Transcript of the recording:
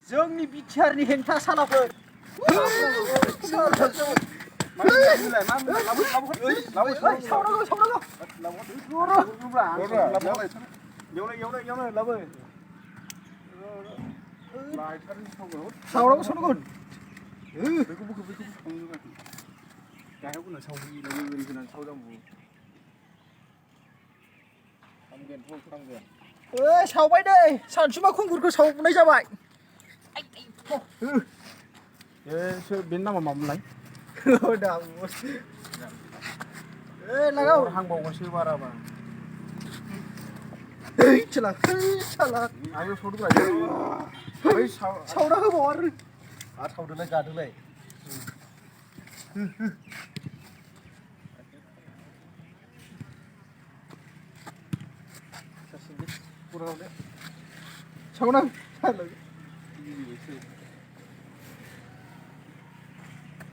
जोंनि बिटिआरनि हेंथा सालाफोर सावबाय दै सानसुमा खुंगुरखौ सावनाय जाबाय बेनि नामा मामोनलाय हांबावगोनसो बाराबा आयौ सावदोब्रा सावना होबाव आरो सावदोलाय गादोलाय सावना